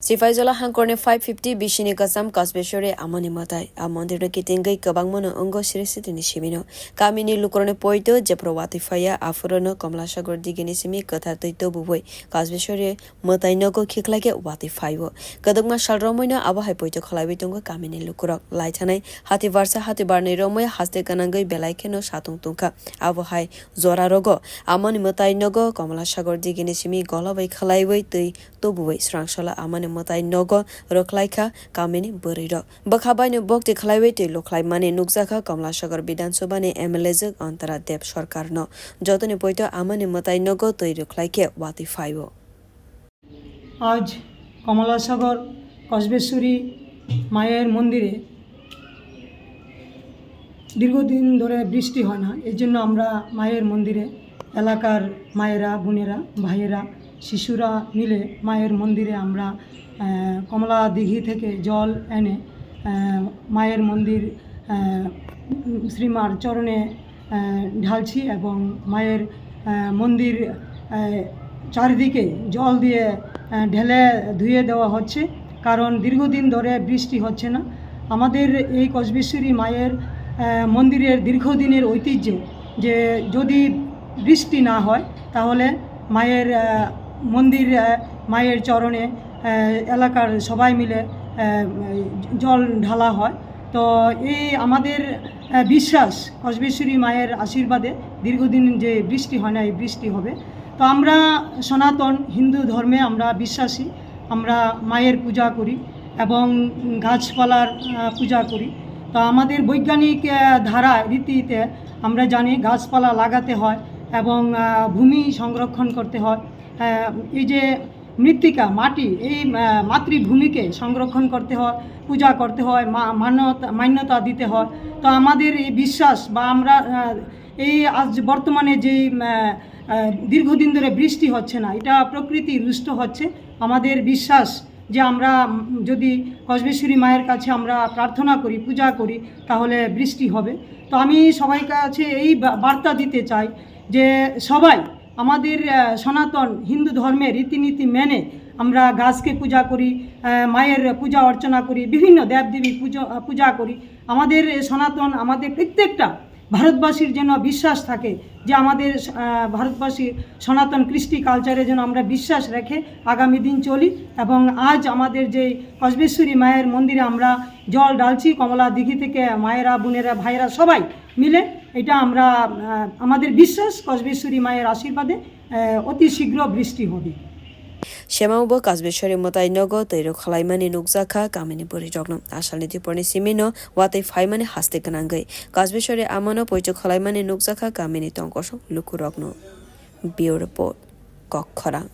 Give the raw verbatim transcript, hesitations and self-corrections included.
Siphaijala hangkorni five fifty bisini kasam Kasbeswari amani mwtai. A mondirno kitingwi kwbangmano wngo siri sitini simino. Kamini lukurokni poito jephru watwi phaiya, aphurokno Komlasagor digini simi kwthar twi tubuwi Kasbeswari mwtai nogo khiklai khe watwi phaio. Kwdwkma sal romwino abo hai poito khlaiwi tongo kamini lukurok. Laithanai hatibarsa hatibarnwi romwi haste gwnangwi belai kheno satung tungkha. Abo hai jora rogo amani mwtai nogo Komlasagor digini simi golabai khlaiwi twi tubuwi swrangsola amani mwtai nogo rwkhlaikha kamini bwrwirok. Bwkha baino bokti khlaiwi twi lukhlaimani nukjakha Komlasagor Bidhan Sabhani M L A jwk Antara Deb Sarkarno. Jotoni poito amani mwtai nogo twi rwkhlai khe watwi phaio. আজ কমলাসাগর কসবেশ্বরী মায়ের মন্দিরে দীর্ঘদিন ধরে বৃষ্টি হয় না, এই জন্য আমরা মায়ের মন্দিরে, এলাকার মায়েরা, বোনেরা, ভাইয়েরা, শিশুরা মিলে মায়ের মন্দিরে আমরা, আহ, কমলা দিঘি থেকে জল এনে, আহ, মায়ের মন্দির, আহ, শ্রীমার চরণে, আহ, ঢালছি এবং মায়ের, আহ, মন্দির, আহ, চারিদিকে জল দিয়ে, আহ, ঢেলে ধুয়ে দেওয়া হচ্ছে, কারণ দীর্ঘদিন ধরে বৃষ্টি হচ্ছে না। আমাদের এই কসবেশ্বরী মায়ের, আহ, মন্দিরের দীর্ঘদিনের ঐতিহ্য যে যদি বৃষ্টি না হয়, তাহলে মায়ের, আহ, মন্দির, আহ, মায়ের চরণে, আহ, এলাকার সবাই মিলে, আহ, জল ঢালা হয়। তো এই আমাদের, আহ, বিশ্বাস, কসবেশ্বরী মায়ের আশীর্বাদে দীর্ঘদিন যে বৃষ্টি হয় না, এই বৃষ্টি হবে। তো আমরা সনাতন হিন্দু ধর্মে আমরা বিশ্বাসী, আমরা মায়ের পূজা করি এবং গাছপালার, আহ, পূজা করি। তো আমাদের বৈজ্ঞানিক, আহ, ধারা রীতিতে আমরা জানি গাছপালা লাগাতে হয় এবং, আহ, ভূমি সংরক্ষণ করতে হয়। আহ, এই যে মৃত্তিকা, মাটি, এই, আহ, মাতৃভূমিকে সংরক্ষণ করতে হয়, পূজা করতে হয়, মা-, মান্যতা, মান্যতা দিতে হয়। তো আমাদের এই বিশ্বাস বা আমরা, আহ, এই আজ বর্তমানে যেই, আহ, আহ, দীর্ঘদিন ধরে বৃষ্টি হচ্ছে না, এটা প্রকৃতি রুষ্ট হচ্ছে। আমাদের বিশ্বাস যে আমরা, উম, যদি কসবেশ্বরী মায়ের কাছে আমরা প্রার্থনা করি, পূজা করি, তাহলে বৃষ্টি হবে। তো আমি সবাই কাছে এই বা-, বার্তা দিতে চাই যে সবাই আমাদের, আহ, সনাতন হিন্দু ধর্মের রীতিনীতি মেনে আমরা গাছকে পূজা করি, আহ, মায়ের পূজা অর্চনা করি, বিভিন্ন দেবদেবী পুজো, আহ, পূজা করি। আমাদের এই সনাতন, আমাদের প্রত্যেকটা ভারতবাসীর যেন বিশ্বাস থাকে যে আমাদের, আহ, ভারতবাসী সনাতন কৃষ্টি কালচারে যেন আমরা বিশ্বাস রেখে আগামী দিন চলি। এবং আজ আমাদের যে কসবেশ্বরী মায়ের মন্দিরে আমরা জল ঢালছি, কমলা দিঘি থেকে মায়েরা, বোনেরা, ভাইয়েরা সবাই মিলে এটা আমরা, আহ, আমাদের বিশ্বাস কসবেশ্বরী মায়ের আশীর্বাদে, আহ, অতি শীঘ্র বৃষ্টি হবে। Semaobo Kasbeswari mwtai nogo twi rwkhlaimani nukjakha kamini bwrwirokno. Asalni diporni simino watwi phaimani haste gwnangwi Kasbeswari amano poito khlaimani nukjakha kamini tongkosong lukurokno. Bureau Report, Kokkhorang.